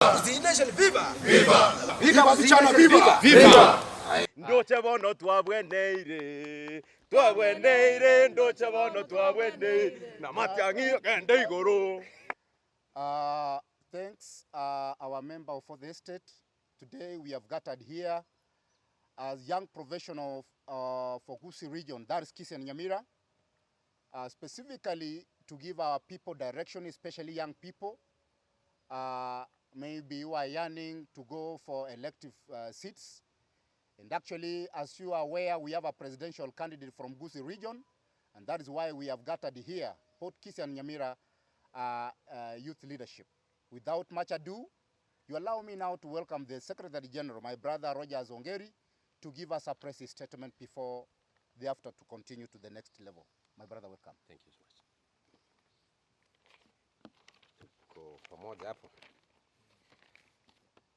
Gusii Nation viva! Viva! Viva vijana viva! Viva! Ndoche bono twabweneire, twabweneire, ndoche bono twabweneire, namatiang'i agende igoro. Uh, thanks, uh, our member of the state. Today we have gathered here as young professionals uh, for Gusii region, that is Kisii and Nyamira, uh, specifically to give our people direction, especially young people, uh, maybe who are yearning to go for elective uh, seats. And actually, as you are aware, we have a presidential candidate from Gusii region, and that is why we have gathered here, both Kisii and Nyamira uh, uh, youth leadership. Without much ado, you allow me now to welcome the Secretary General, my brother Rogers Ongeri, to give us a press statement before the after to continue to the next level. My brother, welcome. Thank you so much. Tuko pamoja hapo.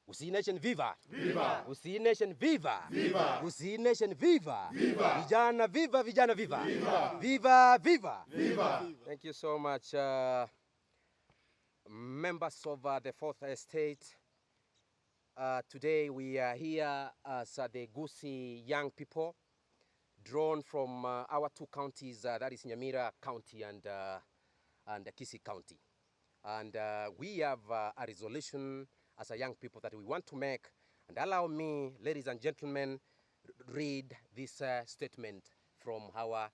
Gusii Nation viva! Viva! Gusii Nation viva! Viva! Gusii Nation viva! Viva! Vijana viva, vijana viva! Viva! Viva, viva! Viva! Thank you so much uh, members of uh, the Fourth Estate. Uh, today we are here as uh, the Gusii young people drawn from uh, our two counties, uh, that is Nyamira County and, uh, and Kisii County. And uh, we have uh, a resolution as a young people that we want to make. And allow me, ladies and gentlemen, read this uh, statement from our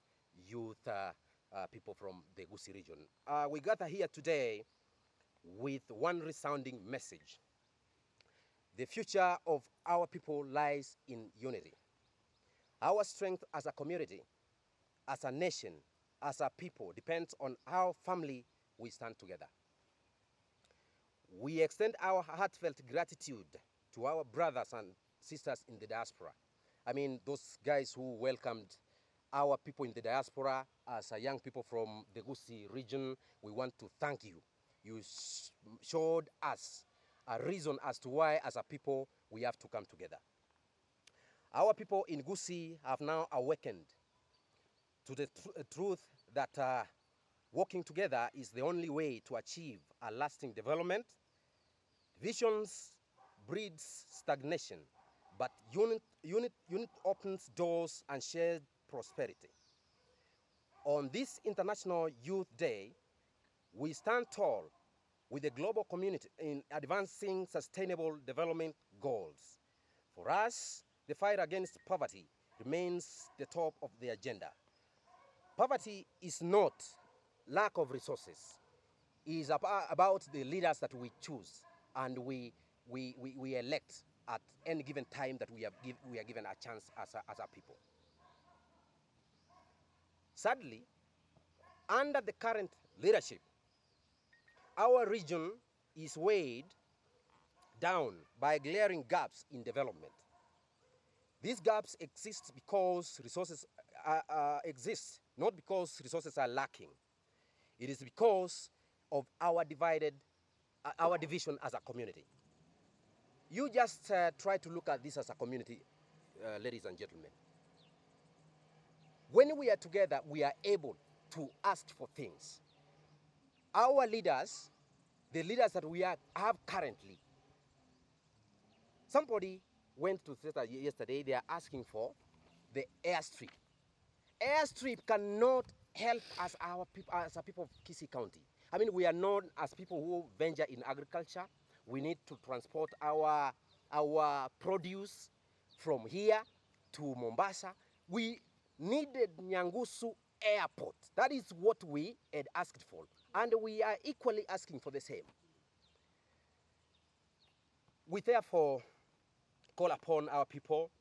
youth uh, uh, people from the Gusii region. Uh, we gather here today with one resounding message. The future of our people lies in unity. Our strength as a community, as a nation, as a people depends on how firmly we stand together. We extend our heartfelt gratitude to our brothers and sisters in the diaspora. I mean, those guys who welcomed our people in the diaspora as a young people from the Gusii region, we want to thank you. You showed us a reason as to why, as a people, we have to come together. Our people in Gusii have now awakened to the tr truth that uh, working together is the only way to achieve a lasting development. Visions breeds stagnation, but unit, unit, unit opens doors and shared prosperity. On this International Youth Day, we stand tall with the global community in advancing sustainable development goals. For us, the fight against poverty remains the top of the agenda. Poverty is not lack of resources. It is about the leaders that we choose and we, we, we, we elect at any given time that we, have give, we are given a chance as a, as a people. Sadly, under the current leadership, our region is weighed down by glaring gaps in development. These gaps exist because resources uh, uh, exist, not because resources are lacking. It is because of our divided, uh, our division as a community. You just uh, try to look at this as a community, uh, ladies and gentlemen. When we are together, we are able to ask for things. Our leaders, the leaders that we are, have currently, somebody went to theater yesterday, they are asking for the airstrip. Airstrip cannot help us our people as a people of Kisii County. I mean, we are known as people who venture in agriculture. We need to transport our, our produce from here to Mombasa. We needed Nyangusu Airport. That is what we had asked for. And we are equally asking for the same. We therefore call upon our people.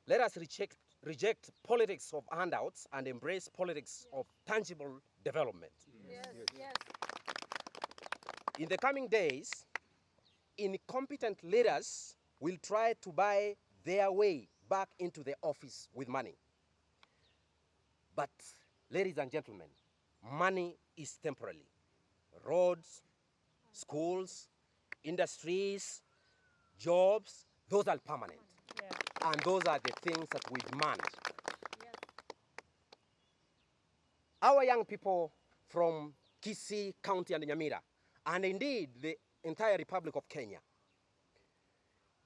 Let us reject, reject politics of handouts and embrace politics of tangible development. Yes, yes. In the coming days, incompetent leaders will try to buy their way back into the office with money. But, ladies and gentlemen, money is temporary. Roads, schools, industries, jobs, those are permanent. Yeah. And those are the things that we demand. Yes. Our young people from Kisii County and Nyamira, and indeed the entire Republic of Kenya,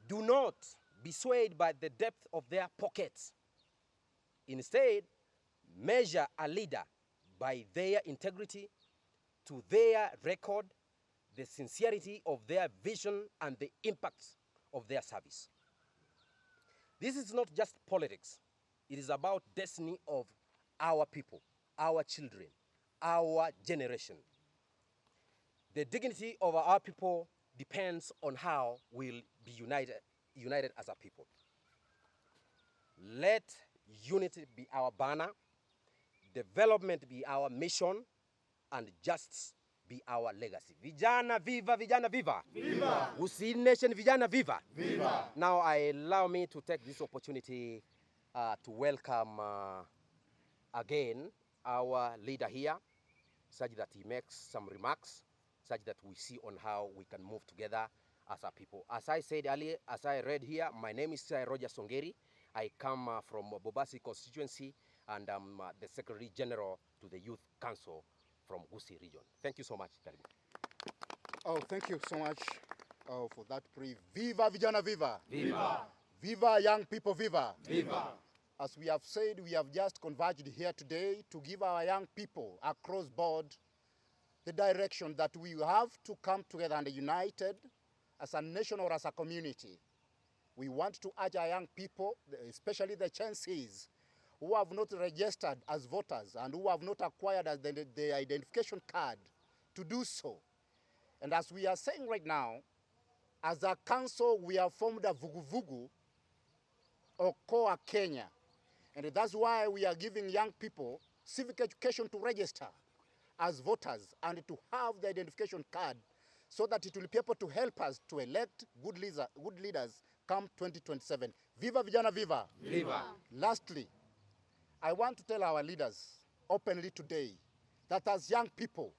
Do not be swayed by the depth of their pockets. Instead, measure a leader by their integrity to their record, the sincerity of their vision and the impact of their service. This is not just politics. It is about destiny of our people, our children, our generation. The dignity of our people depends on how we'll be united, united as a people. Let unity be our banner, development be our mission, and justice be our legacy. Vijana viva, vijana viva. Viva. Gusii Nation vijana viva. Viva. Now I allow me to take this opportunity to welcome again our leader here such that he makes some remarks such that we see on how we can move together as a people. As I said earlier, as I read here, my name is Roger Songeri. I come from Bobasi constituency and I'm the Secretary General to the Youth Council from Gusii region. Thank you so much. Karibu. Oh, thank you so much for that brief. Viva vijana viva. Viva. Viva young people viva. Viva. As we have said, we have just converged here today to give our young people across board the direction that we have to come together and united as a nation or as a community. We want to urge our young people, especially the Gen Zs, who have not registered as voters and who have not acquired as the identification card, to do so. And as we are saying right now, as a council, we have formed a vuguvugu, Okoa Kenya. And that's why we are giving young people civic education to register as voters and to have the identification card so that it will be able to help us to elect good, leader, good leaders come 2027. Viva vijana viva. Viva. Lastly, I want to tell our leaders openly today that as young people,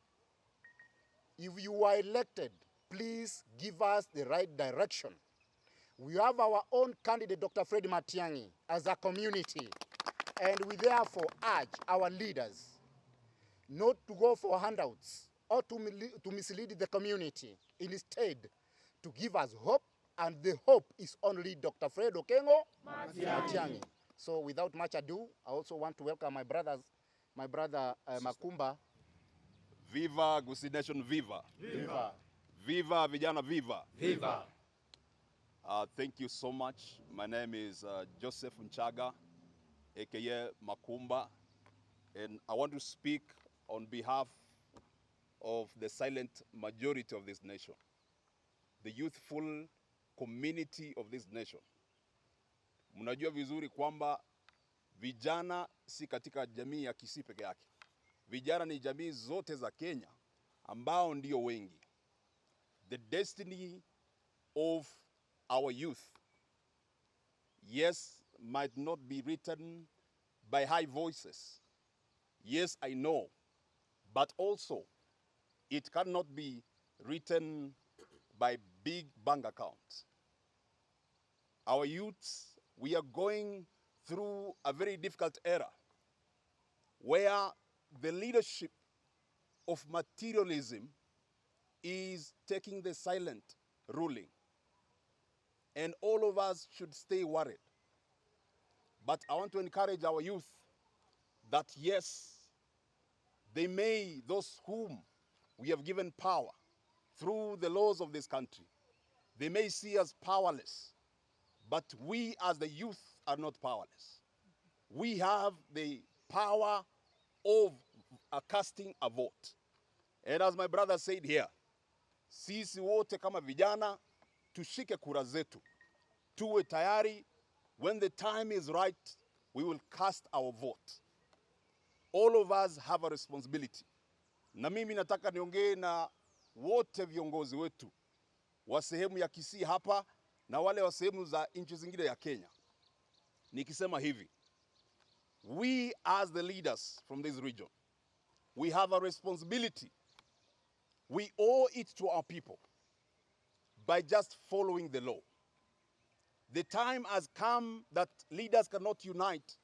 if you are elected, please give us the right direction. We have our own candidate, Dr. Fred Matiang'i, as a community. And we therefore urge our leaders not to go for handouts or to mislead the community. Instead, to give us hope, and the hope is only Dr. Fred Okengo Matiang'i. So without much ado, I also want to welcome my brothers, my brother Makumba. Viva Gusii Nation, viva. Viva. Viva vijana, viva. Viva. Thank you so much. My name is Joseph Nchaga, aka Makumba, and I want to speak on behalf of the silent majority of this nation, the youthful community of this nation. Mnajua vizuri kwamba vijana si katika jamii ya Kisii peke yake. Vijana ni jamii zote za Kenya ambao ndio wengi. The destiny of our youth, yes, might not be written by high voices. Yes, I know. But also, it cannot be written by big bank accounts. Our youths, we are going through a very difficult era where the leadership of materialism is taking the silent ruling. And all of us should stay worried. But I want to encourage our youth that yes, they may, those whom we have given power through the laws of this country, they may see us powerless, but we as the youth are not powerless. We have the power of casting a vote. And as my brother said here, sisi wote kama vijana tushike kura zetu, tuwe tayari. When the time is right, we will cast our vote. All of us have a responsibility. Na mimi nataka niongee na wote viongozi wetu wa sehemu ya Kisii hapa na wale wa sehemu za nchi zingine ya Kenya, nikisema hivi, we as the leaders from this region, we have a responsibility. We owe it to our people by just following the law. The time has come that leaders cannot unite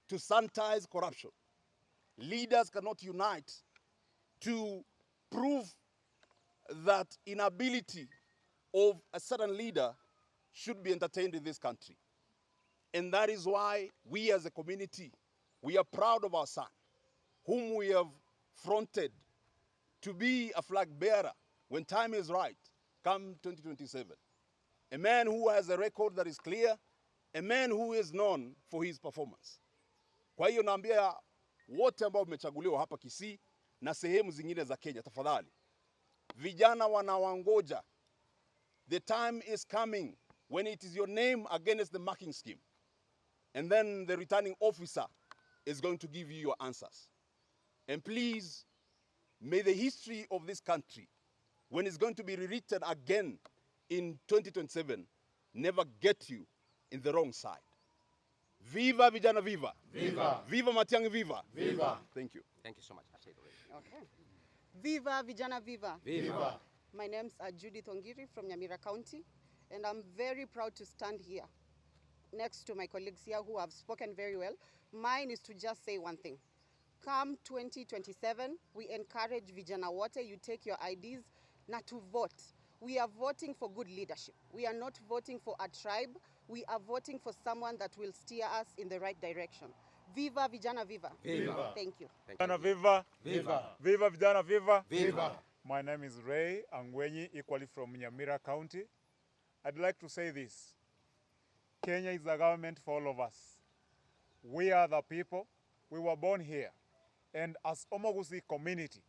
to sanitize corruption. Leaders cannot unite to prove that inability of a certain leader should be entertained in this country. And that is why we as a community, we are proud of our son, whom we have fronted to be a flag bearer when time is right, come 2027. A man who has a record that is clear, a man who is known for his performance. Kwa hiyo naambia wote ambao mmechaguliwa hapa Kisii na sehemu zingine za Kenya, tafadhali, vijana wanawangoja. The time is coming when it is your name against the marking scheme. And then the returning officer is going to give you your answers. And please, may the history of this country, when it's going to be rewritten again in 2027, never get you in the wrong side. Viva vijana viva. Viva. Viva Matiang'i viva. Viva. Thank you. Thank you so much. I've said already. Okay. Viva Vijana Viva. Viva. My name's Judith Ongiri from Nyamira County, and I'm very proud to stand here next to my colleagues here who have spoken very well. Mine is to just say one thing. Come 2027, we encourage vijana wote, you take your IDs na to vote. We are voting for good leadership. We are not voting for a tribe. We are voting for someone that will steer us in the right direction. Viva Vijana Viva. Viva. Thank you. Thank you. Vijana viva. Viva. Viva vijana viva. Viva. My name is Ray Angwenyi, equally from Nyamira County. I'd like to say this. Kenya is a government for all of us. We are the people. We were born here. And as Omogusii community,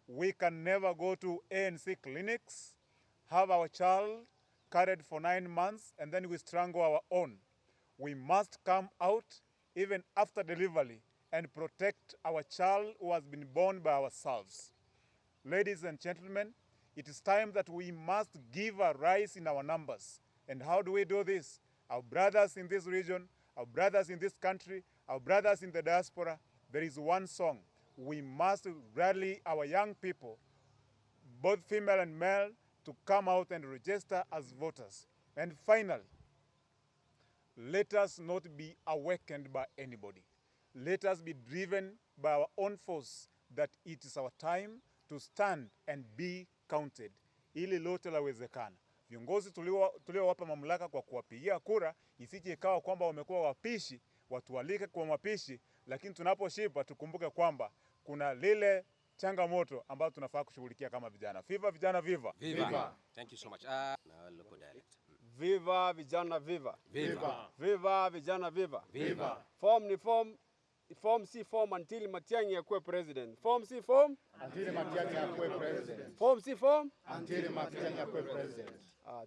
we can never go to ANC clinics, have our child carried for 9 months, and then we strangle our own. We must come out even after delivery and protect our child who has been born by ourselves. Ladies and gentlemen, it is time that we must give a rise in our numbers. And how do we do this? Our brothers in this region, our brothers in this country, our brothers in the diaspora, there is one song. We must rally our young people, both female and male, to come out and register as voters. And finally, let us not be awakened by anybody. Let us be driven by our own force that it is our time to stand and be counted. Ili lote lawezekana. Viongozi tuliowapa mamlaka kwa kuwapigia kura, isije ikawa kwamba wamekuwa wapishi, watualike kwa mapishi, lakini tunaposhiba tukumbuke kwamba kuna lile changamoto ambayo tunafaa kushughulikia kama vijana. Viva vijana, viva. Viva. Thank you so much. Now local dialect. Viva vijana viva. Viva. Viva vijana viva. Viva. Form ni form, form si form until Matiang'i akuwe president. Form si form, Until Matiang'i akuwe president. form si form. Until Matiang'i akuwe president.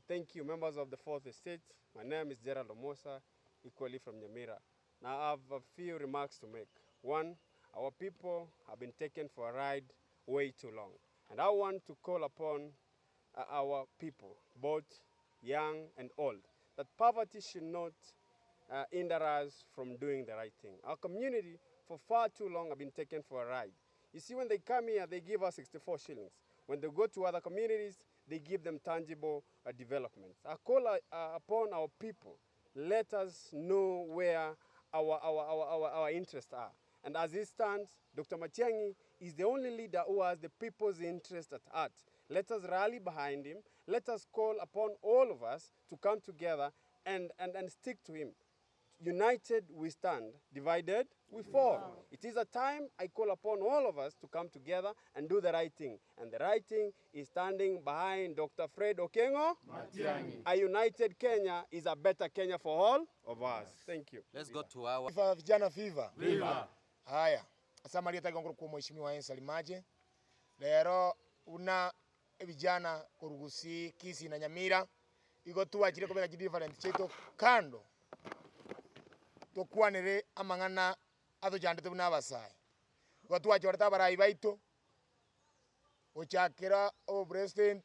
Thank you, members of the Fourth Estate. My name is Gerald Omosa, equally from Nyamira. Now I have a few remarks to make. One, our people have been taken for a ride way too long. And I want to call upon our people, both young and old, that poverty should not hinder us from doing the right thing. Our community, for far too long, have been taken for a ride. When they come here, they give us 64 shillings. When they go to other communities, they give them tangible developments. I call upon our people, let us know where our interests are. And as it stands, Dr. Matiang'i is the only leader who has the people's interest at heart. Let us rally behind him. Let us call upon all of us to come together and stick to him. United we stand, divided we fall. It is a time I call upon all of us to come together and do the right thing. And the right thing is standing behind Dr. Fred Okengo. Matiang'i. A united Kenya is a better Kenya for all of us. Thank you. Let's go to our... Viva vijana viva. Viva. Haya. Asama leta gongoro kwa mheshimiwa Ensa Limaje. Lero una vijana kurugusi Kisii na Nyamira. Igo tuwachire kubeka different cheto kando. Tokwanere amang'ana atochandete buna abasae. Igo twachorete abarai baito, gochakera obopresident,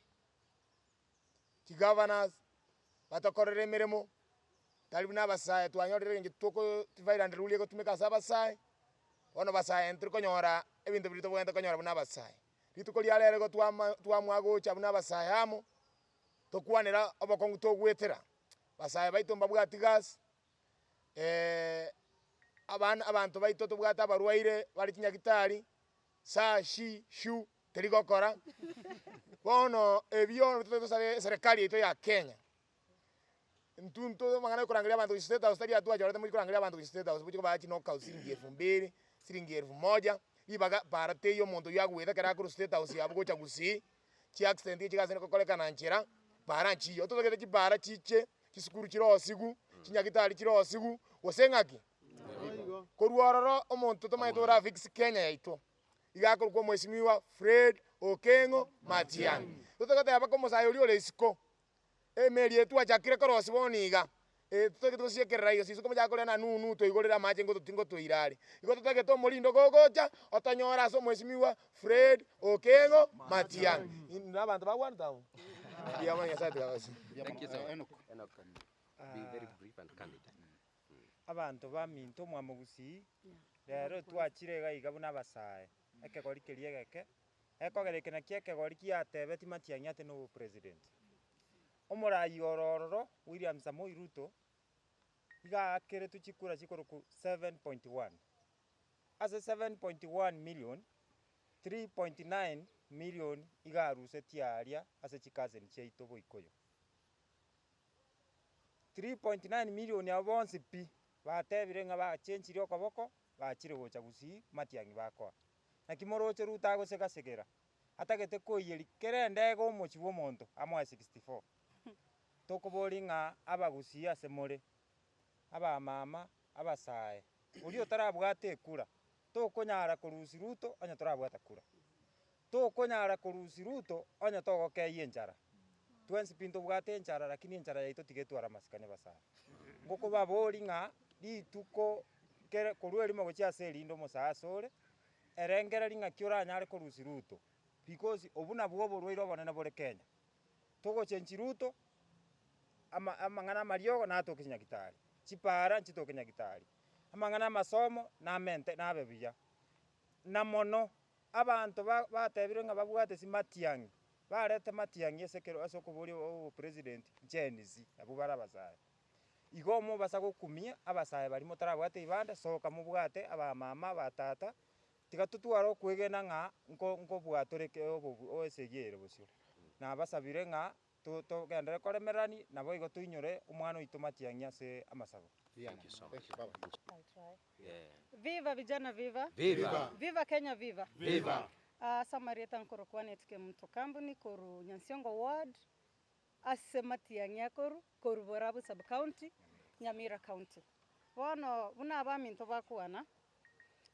chigovernors, batokorere emeremo, tari buna abasae twanyorire eng'encho toko divide and rule egotumeka ase abasae, bono basae ntiri konyora ebinto biria tobwenerete konyora buna abasae. Rituko ria rero igo twamwa gocha buna abasae amo, tokwanera obokong'u togwetera. Basae baito mbabwati gasi, abana, abanto baito tobwate abarwaire bari chinyagitari, sa, shi, shu, teri gokora. Bono ebio tosabe serikali yaito ya Kenya. Intwe nto amang'ana ya korangeria abanto gochia State House tari atwo achorete mochie korangeria abanto gochia State House mochie kobaa chinokau siringi elfu mbili, siringi elfu moja, ribaga para teiyo omonto oywo agoeta ekero akorwa State House abwo gocha Gusii, chiaccident echi gokorekana nchera, para nchiyo. Totagete chipara chiche, chisukuru chirosiwu, chinyagitari chirosiwu, gose ng'aki? Korwa ororo omonto tomaete ora fix Kenya yaito, iga akorokwa omwesimigwa Fred Okeng'o Matiang'i. Totagoteba mpaka omosae oria ore isiko, Emeri eye twachakire korosia bono iga, totagete gosiekerera iga sisi komochaka koria na nunu toigorere amache ngoto ngotoire are. Igo totagete omorindo gogocha otonyore ase omwesimigwa Fred Okeng'o Matiang'i. Inwe abanto ba one town, mbuya mono Nyasaye tiga abasie. Thank you so much. Enock. Enock, be very brief and candid. Abanto baminto mwamogusii, rero twachire iga iga buna abasae, ekegori keria egeke, Ekogera eke nakio ekegori giatebetie Matiang'i ate nobopresident. Omoraai oro ororo William Samoei Ruto iga aakeretwe chikura chikorokwa 7.1. Ase 7.1 million, 3.9 million iga arusetie aaria ase chicousin chiaito boikoyo. 3.9 million abwo bonsi pi, batebire ng'a bachenchirie okoboko bachire gocha gusii Matiang'i bakoa. Naki moroche Ruto agosega-segera, atagete koiyeria kera endege omochie bw'omonto amoe 64. Tokoboria ng'a abagusii ase more, abamama, abasae, oria otarabwate ekura, tokonyara korusia Ruto onye torabwata kura. Tokonyara korusia Ruto onye togokeyia enchara. Twensi pi ntobwate enchara lakini enchara yaito tiga etware amasikani abasae. Ngokobaboria ng'a rituko kere korwa erimo gochia ase erinde omosae asore, erengereria ng'aki oranyare korusia Ruto, because obwo nabwo oborwaire obonene bore Kenya. Togochenchi Ruto, ama amang'ana amariogo natoke chinyagitari, chipara nchitoke nyagitari, amang'ana amasomo namente nabe buya. Na mono, abanto ba batebire ng'a babwate chimatiang'i, barete matiang'i ase ekero ase okoboria obopresident, Gen Z, abwo bare abasae. Igo mobasa gokumia abasae baria motarabwate ebibanda, soka mobwate abamama, abatata, tiga totware okwegena ng'a nko nkobua tore ke obobu esegi ere bosio. Nabasabire ng'a to togenderere koremererani, naboigo toinyore omwana oito matiang'i ase amasabo. Thank you so much. I'll try. Yeah. Viva vijana viva. Viva. Viva Kenya viva. Viva. Ase amarieta nkorokwana Etike Mto Company koru Nyansiongo ward Ase matiang'i akoru korwa Borabu Sub-County, Nyamira County. Bono buna abaminto bakwana,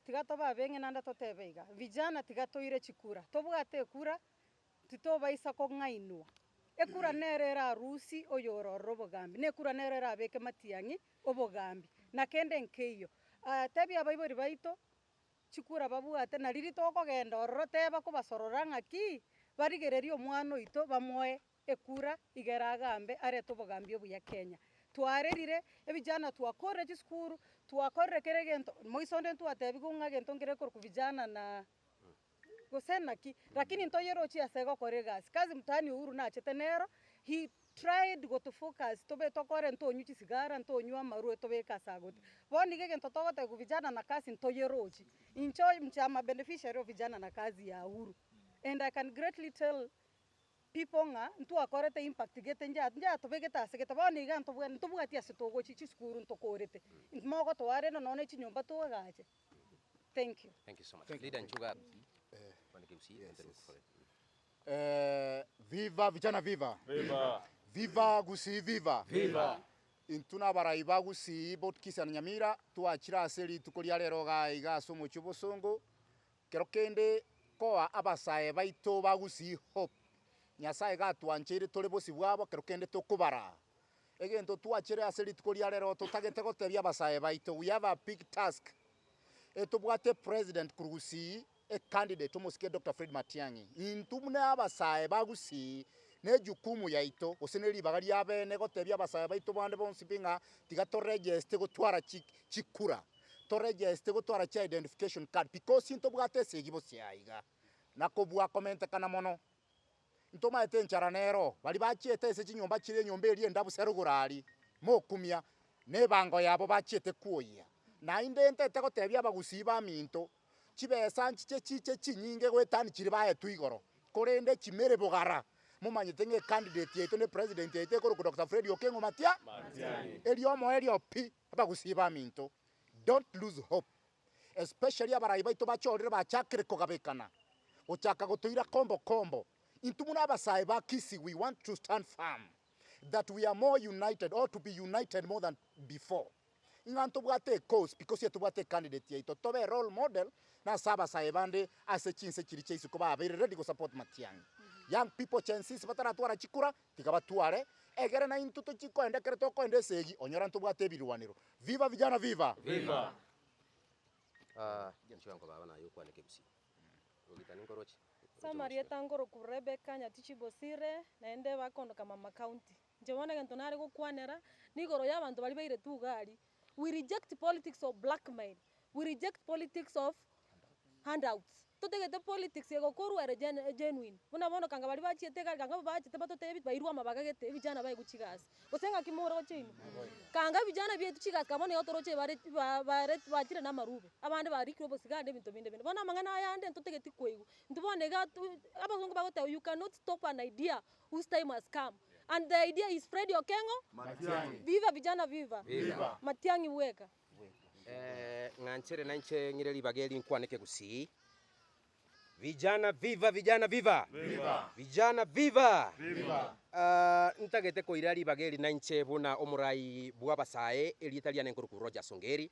tiga tobe abeng'e naende totebe iga, vijana tiga toire chikura, tobwate ekura titobaisa kong'ainwa. Ekura nere erarusie oyororire obogambi, na ekura nere erabeke matiang'i obogambi, na kende nkeiyo. Tebia abaibori baito, chikura babwate, na riria tokogenda ororo teba kobasorora ng'aki, barigererie omwana oito bamoe ekura igere agambe arete obogambi obuya Kenya. Twarerire, ebijana twakorire chisukuru, twakorire kera egento, moiso onde ntwatebigwe ng'a egento nkere korokwa vijana na gose naki, lakini ntoyerochie ase egokora egasi. Kazi mtaani Uhuru nachete nero, he tried gotofocus tobe tokore ntonywa chisigara, ntonywa amarwa tobeke ase agote. Bono iga egento togotebiwa vijana na kazi ntoyerochi. Inche inche am a beneficiary of vijana na kazi ya Uhuru and I can greatly tell people ng'a ntwakorete impact gete nja njatobegete ase gete bono iga ntobwe ntobwati ase togochi chisukuru ntokorete, mogotoa rende nonye na chinyomba toagache. Thank you. Thank you so much. Leader Nchuga. Yes, yes. Eh, viva vijana viva. Viva. Viva Gusii viva. Viva. Intwe nabarai ba Gusii both Kisii and Nyamira twachire ase rituko ria rero igaa iga ase omochie obosongo kero kende koa abasae baito ba Gusii hope. Nyasaye gatwancheire tore bosio bwabo kero kende tokobaraa. Egento twachere ase rituko ria rero totagete gotebia abasae baito we have a big task. Etobwate president korwa Gusii e candidate omosike Doctor Fred Matiang'i. Intwe buna abasae ba Gusii ne ejukumu yaito gose ne ribaga ria bene gotebia abasae baito bande bonsi pi ng'a tiga to register gotwara chi chikura, to register gotwara chi identification card because ntobwate esegi bosio aiga na kobua komentekana mono. Ntomaete enchara nero, baria bachiete ase chinyomba chire enyomba eria endabu serugoro aria, mokumia, na ebango yabo bachiete kwoyia. Naende ntete gotebia abagusii baminto, chibesa nchiche chiche chinyinge goetania chiria baetwe igoro, korende chimere bogara. Momanyete ng'a ecandidate yaito na epresident yaito ekorokwa Doctor Fred Okengo Matia? Erio omoerio pi, abagusii baminto, don't lose hope, especially abarai baito bachorire bachakire kogabekana, gochaka gotoira kombo kombo. Intwe buna abasae ba Kisii we want to stand firm that we are more united or to be united more than before. Ng'a ntobwate ecause because etobwate ecandidate yaito tobe role model nase abasae bande ase chinse chiria chia isiko babeire ready gosupport Matiang'i. Young people Gen Zs bataratwara chikura tiga batware egere naintwe tochie koenda ekero tokoenda esegi onyora ntobwate ebirwanero. Viva vijana viva! Viva! Ah, nchiwango baba naye okwane kegusii. Rogita ninkoroche. Samarieta nkoroku Rebecca Nyatichi Bosire, naende bakondoka Mama County. Inche bono egento nare gokwanera, nigoro ya abanto baria bairetwe iga aria, we reject politics of blackmail, we reject politics of handouts. Totagete politics egokorwa ere gen genuine, buna bono kanga baria bachiete iga aria, kanga bachete batotebi bairwe amabaga gete, ebijana baegwe chigasi. Gose ng'aki moroche inwe? Kanga ebijana biaito chigasi kaba bono igo toroche bare ba bare bachire na amarube, abande barikire obosigani na ebinto binde binde. Bono amang'ana aya ande ntotageti koigwa, intwe bono iga tu abasongo bagoteba you cannot stop an idea whose time has come and the idea is Fred Okengo Matiang'i. Viva vijana viva. Viva. Matiang'i bweka. Eh, ng'anchere nainche ng'ire ribaga eri nkwane kegusii. Vijana viva, vijana viva! Viva! Vijana viva! Viva! Ah, ntagete koira ribaga eri nainche buna omorai bw'abasae, erieta riane nkorokwa Rogers Ongeri,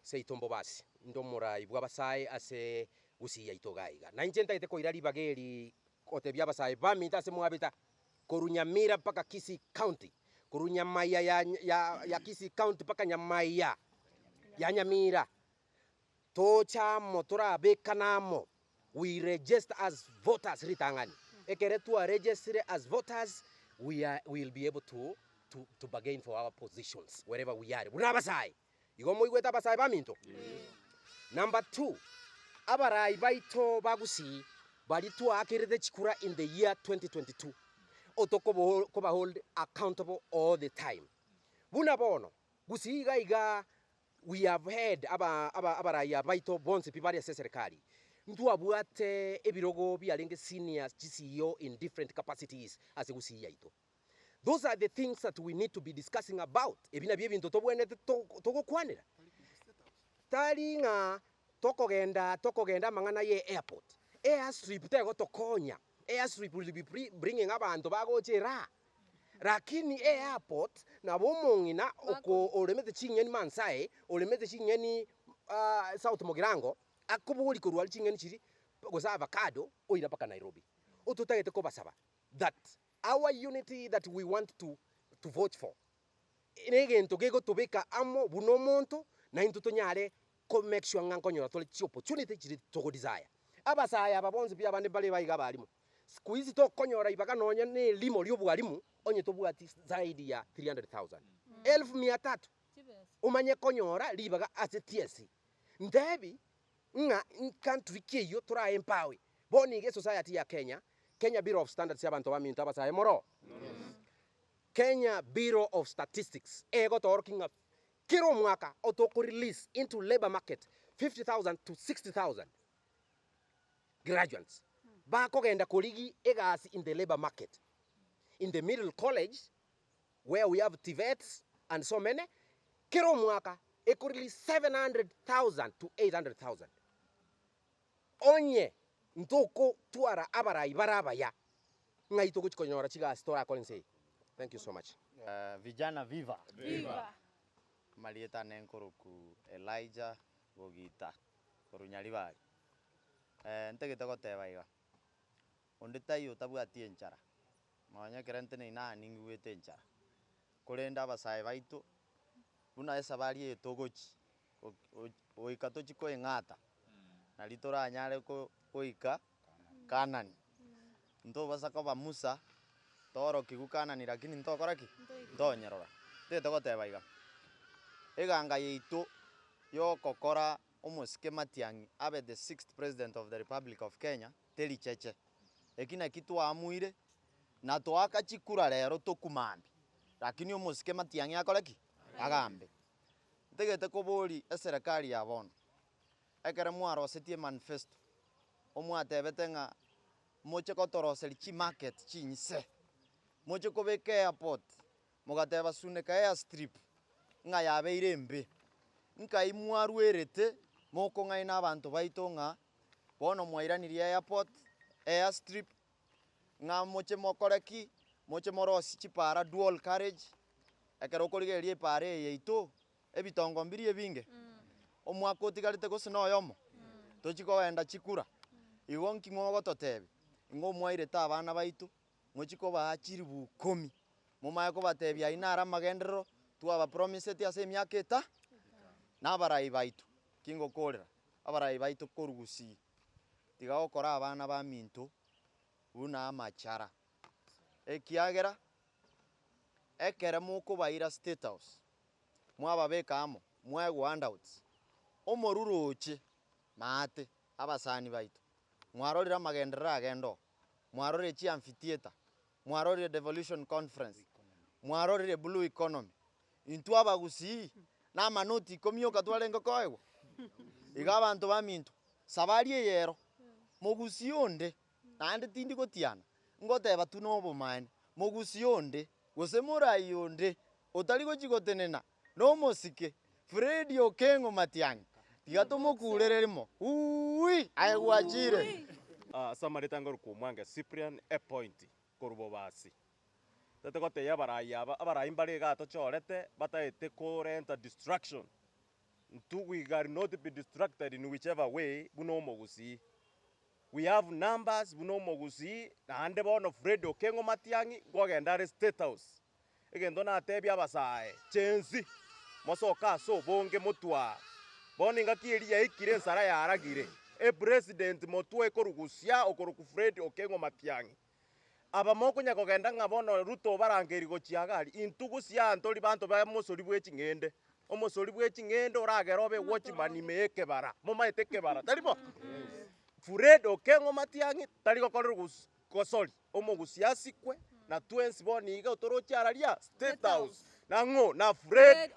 seito Mbobasi. Inde omorai bw'abasae ase Gusii yaito iga iga. Nainche ntagete koira ribaga eri gotebia abasae baminto ase mwabeta, korwa Nyamira mpaka Kisii County, korwa Nyamaiya ya ya ya Kisii County mpaka Nyamaiya ya Nyamira, toche amo torabekane amo, we register as voters ritang'ani. Ekere twaregistire as voters, we are we will be able to to to bargain for our positions wherever we are buna abasae. Igo moigwete abasae baminto? Number two, abarai baito ba Gusii baria twaakerete chikura in the year 2022, otokobo koba hold accountable all the time. Buna bono, Gusii iga iga we have had aba aba abarai aba baito bonsi pi bare ase eserikari, ntwabwate ebirogo biarenge senior chi-CEO in different capacities ase Gusii yaito. Those are the things that we need to be discussing about, ebi nabio ebinto tobwenerete togokwanera. Tari ng'a tokogenda tokogenda amang'ana ye airport, airstrip tegotokonya, airstrip will be bringing abanto bagocha eraa, lakini airport nabo omong'ina oko oremete ching'eni Maansae, oremete ching'eni South Mugirango, akoboria korwa aria ching'eni chiria, gose avocado, oira mpaka Nairobi. Ototagete kobasaba that our unity that we want to to vote for negento gegotobeka amo buna omonto na intwe tonyare ko make sure ng'a nkonyora tore chi opportunity chiria togo desire. Abasae aba bonsi pi abande mbare iga abalimu, siku hizi tokonyora ibaga nonya na erimo ria obwalimu onye tobwati zaidi ya 300,000, elfu mia tatu, omanye konyora ribaga ase TSC. Ntebi ng'a country ki eyio tora empower. Bono iga esociety ya Kenya, Kenya Bureau of Standards abanto baminto abasae moroo? Kenya Bureau of Statistics egotoorokia ng'a kera omwaka otoko release into labour market 50,000 to 60,000 graduates bakogenda korigi egasi in the labour market. In the middle college where we have TVETs and so many, kera omwaka eko release 700,000 to 800,000. Onye ntokotwara abarai bare abaya, ng'ai togochi konyora chigasi torakore ense eye? Thank you so much. Vijana viva! Viva! Amarieta ane nkoroku Elijah Gogita korwa Nyaribari. Ntagete goteba iga, onde taiyo otabwati enchara, Nonya ekero nteneine aa ningigwete enchara, korende abasae baito, buna esabari eye togochi goika tochie koeng'ata, nari toranyare goika Kanani. Ntobasa koba Musa, toorokigwe Kanani lakini ntokora ki? Ntonyerora. Ntagete goteba iga, eganga yaito yokokora omosike Matiang'i abe the sixth president of the Republic of Kenya, teri cheche. Eki naki twaamuire, na toaka chikura rero tokwa mambia, lakini omosike matiang'i akore ki? Agambe. Ntagete koboria eserekari ya bono, ekero mwarosetie emanifesto, omwatebete ng'a. Moche kotoroseria chimarket chinyise, moche kobeka airport, mogateba Suneka airstrip ng'a yabeire embe. Nkai mwarwerete mokong'aina abanto baito ng'a bono mwairanirie airport, airstrip, ng'a moche mokore ki? Moche morosie chipara dual carriage, ekero okorigereria epara eye yaito, ebitongo mbiria ebinge, omwaka otigarete gose na oyomo, tochi kogenda chikura, igo nki mogototebia? Ing'o mwairete abana baito, mochi kobaa chiribu ikomi, momanye kobatebia ayio naro amagenderero twabapromiseti ase emiaka eta, na abarai baito, ki ngokorera? Abarai baito korwa gusii, tiga gokora abana baminto buna amachara, ekiagera ekere mokobaira state house, mwababeka amo, mwaegwa handouts, omoruro oche maate abasani baito, mwarorire amagenderero agenda oo, mwarorire chiamphitheatre, mwarorire devolution conference, mwarorire blue economy, intwe abagusii na amanoti ikomi oka twarenge koegwa? Iga abanto baminto, safari eye ero, mogusii onde, naende tindi gotiana, ngoteba tu na obomaene, mogusii onde, gose morai onde, otari gochia gotenena nomosike, Fred Okengo Matiang'i, tiga tomokurere rimo, uuwi! Aye gwachire. Ase amareta ngorokwa Omwange Cyprian E. Point korwa Bobasi. Tete gotebia abarai aba, abarai mbare igaa tochorete bataete korenta distraction. Intwe we gal not be distracted in whichever way buna omogusii. We have numbers buna omogusii naende bono Fred Okengo Matiang'i nkogenda are State House. Egento natebie abasae, chensi, mosoke ase obonge motwaa. Bono engaki eria yaikire ensara yaragire, epresident motwe ekorugusia okorokwa Fred Okengo Matiang'i. Aba mokonya kogenda ng'a bono Ruto obarangeiri gochia iga aria, intwe gose ntori banto ba omosori bwe ching'ende. Omosori bwe ching'ende oragere obe watchman ime y'ekebara, momaete ekebara, tari bo? Fred Okengo Matiang'i tari gokorerwa gos gosori, omogusi asikwe, na twensi bono iga otoroche araria State House, nang'o? Na Fred.